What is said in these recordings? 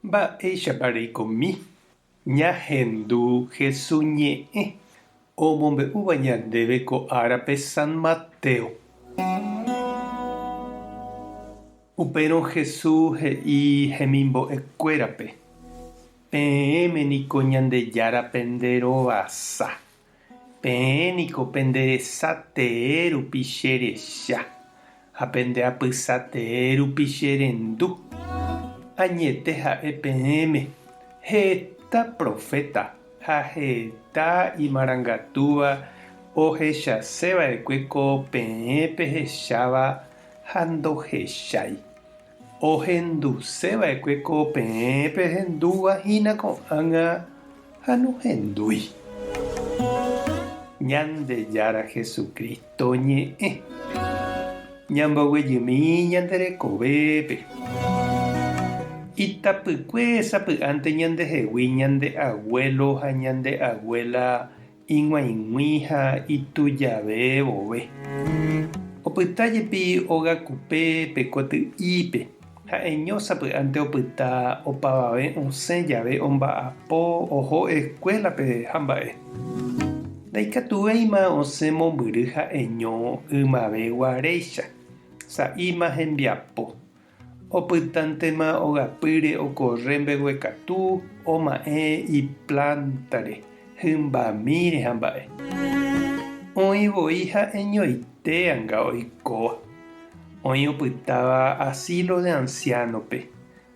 Mba'éichapa reikomi ñahendu Jesús ñe'ẽ omombe'úva ñandéve ko árape San Mateo. Upérõ Jesús he'i hemimbo'ekuérape, Peẽme niko Ñandejára pende rovasa. Peẽ niko pende resa tee rupi che recha, ha pende apysa tee rupi che rendu. Añete ha'e peẽme, heta proféta ha heta imarangatúva ohechase va'ekue ko peẽ pehecháva ha ndohechái. Ohenduse va'ekue ko peẽ pehendúva hína ko'ág̃a ha nohendúi. Ñandejára Jesucristo ñe'ẽ. Ñamboguejymi ñande rekovépe. Itapykue sapy'ánte ñandehegui ñande aguélo ha ñande aguéla Ig̃uaig̃ui ha itujave vove. Opyta jepi óga kupe pe koty'ípe, ha'eño sapy'ánte opyta opavave osẽ jave omba'apo oho eskuélape ha mba'e. Ndaikatuvéima osẽ mombyry ha'eño ymave guaréicha, sa'íma hembiapo. Opytántema ogapýre okorre mbeguekatu oma'ẽ iplántare, hymbamíre ha mba'e. Oĩ voi ha'eñoite anga oikóva. Oĩ opytáva asilo de anciano-pe,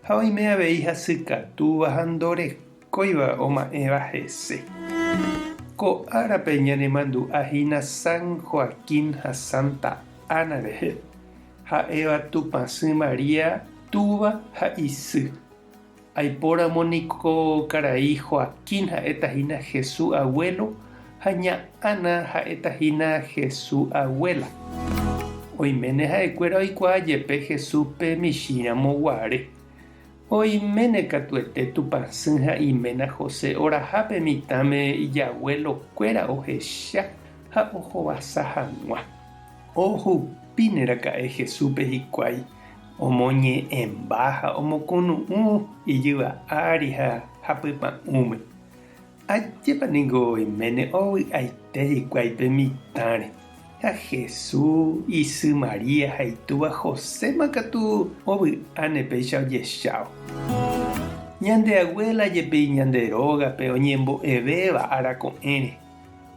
ha oime avei hasykatúva ha ndorekóiva oma'ẽva hese. Ko árape ñanemandu'a hína San Joaquín ha Santa Ana rehe. Ha'éva Tupãsy María túva ha isy. Aipóramo niko karai Joaquín ha'éta hína Jesús aguélo ha ña Ana ha'éta hína Jesús aguéla. Oiméne ha'ekuéra oikuaa jepe Jesúspe michĩramo guare. Oiméne katuete Tupãsy ha iména José oraha pe mitãme ijaguélokuéra ohecha ha ohovasa hag̃ua. Ohupíne raka'e Jesúspe hikuái, omoñe'ẽmba ha omokunu'ũ ijyva ári ha hapypa'ũme. Ajépa ningo oiméne ovy'aite hikuái pe mitãre. Ha Jesús, isy María ha itúva Joséma katu ovy'áne péicha ojechávo. Ñande aguéla jepi ñande rógape oñembo'evéva ára ko'ẽre.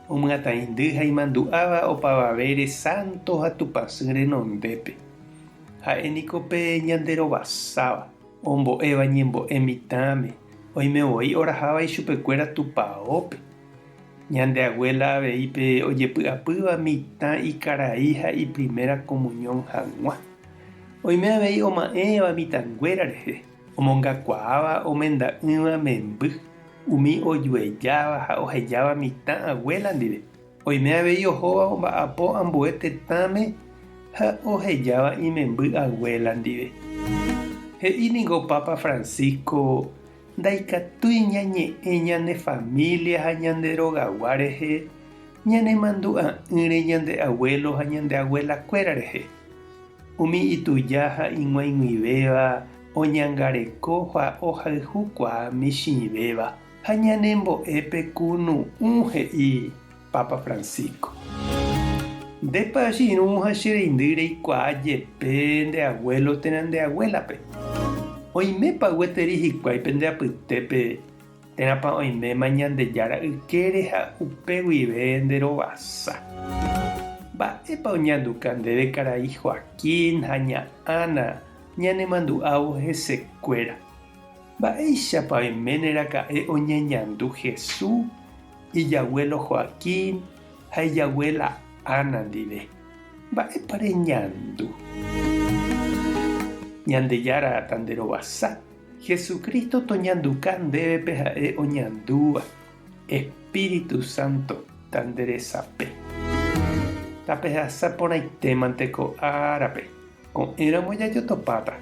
Omyatãindy ha imandu'áva opavavére sánto ha Tupãsy renondépe. Ha'e niko pe ñanderovasáva, ombo'éva ñembo'e mitãme, oime voi oraháva ichupekuéra tupaópe. Ñande aguéla avei pe ojepy'apýva mitã ikarai ha ipriméra komuñón hag̃ua. Oime avei oma'ẽva mitãnguéra rehe, omongakuaáva omenda'ỹva memby. Umi ojuejáva ha ohejáva mitã aguéla ndive, oime avei ohóva omba'apo ambue tetãme ha ohejáva imemby aguéla ndive. He'i ningo Papa Francisco ndaikatúi ñañe'ẽ ñane familia ha ñande rogagua rehe ñanemandu'a'ỹre ñande aguélo ha ñande aguelakuéra rehe. Umi ituja ha ig̃uaig̃uivéva oñangareko ha ohayhukuaa michĩvéva ha ñanembo'e pe kunu'ũ, he'i Papa Francisco. Ndépa che irũ ha che reindy reikuaa jepe nde aguélo térã nde aguélape? Oimépa gueteri hikuái pende apytépe térãpa oiméma Ñandejára ykére ha upe guive nde rovasa? Mba'épa oñanduka ndéve karai Joaquín ha ña Ana Ñanemandu'ávo hesekuéra, mba'éichapa oiméne raka'e oñeñandu Jesús, ijaguélo Joaquín ha ijaguéla Ana ndive? Mba'épa reñandu? Ñandejára tanderovasa, Jesucristo toñanduka ndéve pe ha'e oñandúva, Espíritu Santo tanderesape. Tapehasa porãitémante ko árape. Ko'ẽramo jajotopáta.